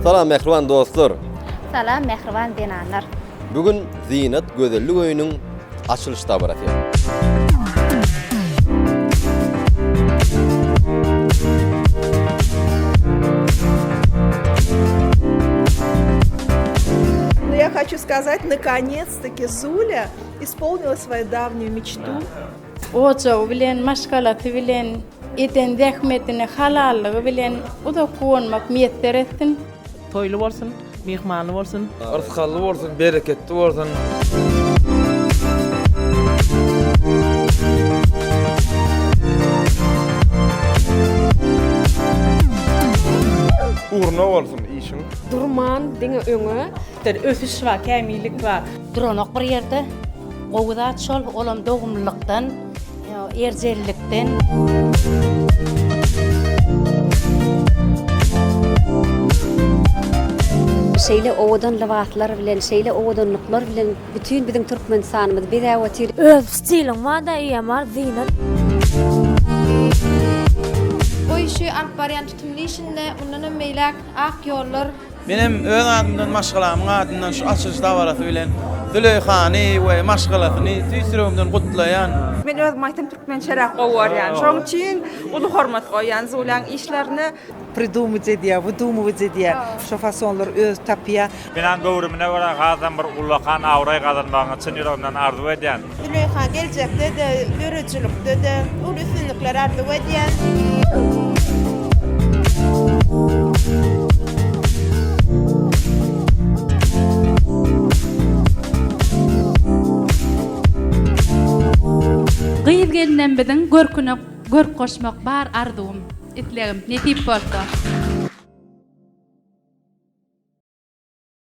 Salam mähriban dostlar! Salam mähriban zenanlar! Bu gün Zynat gözellik öýüniň açylyş dabarasy. Ну, я хочу сказать, наконец-таки Зуля исполнила свою давнюю мечту. Ojagy bilen, maşgalasy bilen, eden zähmetine halallygy bilen uzak guwanmak miýesser etsin. Toýly bolsun, myhmanly bolsun. Yrsgally bolsun, bereketli bolsun. Ugruna bolsun işiň. Durman diňe öňe. Ösüş bar, kämillik bar. Duranok bir ýerde. Gowy zat şol, olam dogumlylykdan, erjellikden. Şeýle owadan lybaslar bilen, şeýle owadanlyklar bilen bütin biziň Türkmenistanymyz bezäp otyr. Öz stiliň barda eýýäm Zynat. Goý şu alyp barýan tutumly işinde mundanam beýläk ak ýollar Menem öz adymdan, maşgalamyň adyndan şu açylyş dabarasy bilen Züleýhany we maşgalasyny tüýs ýüregimden gutlaýan. Men özüm aýtsam türkmençeräk gowy görýän. Şoň üçin uly hormat goýýan Zuläň işlerine. Pridumyt edýär, wydumywyt edýär. Şo fasonlary özi tapýar. Binaň göwrümine görä hasam bir ullakan abraý gazanmagyňy çyn ýüregimden arzuw edýän. Züleýha geljekde-de, döredijilikde-de uly üstünlikler arzuw edýän. Gyz-gelinem biziň görküne görk goşmak bar arzuwym, islegim, nesip bolsa.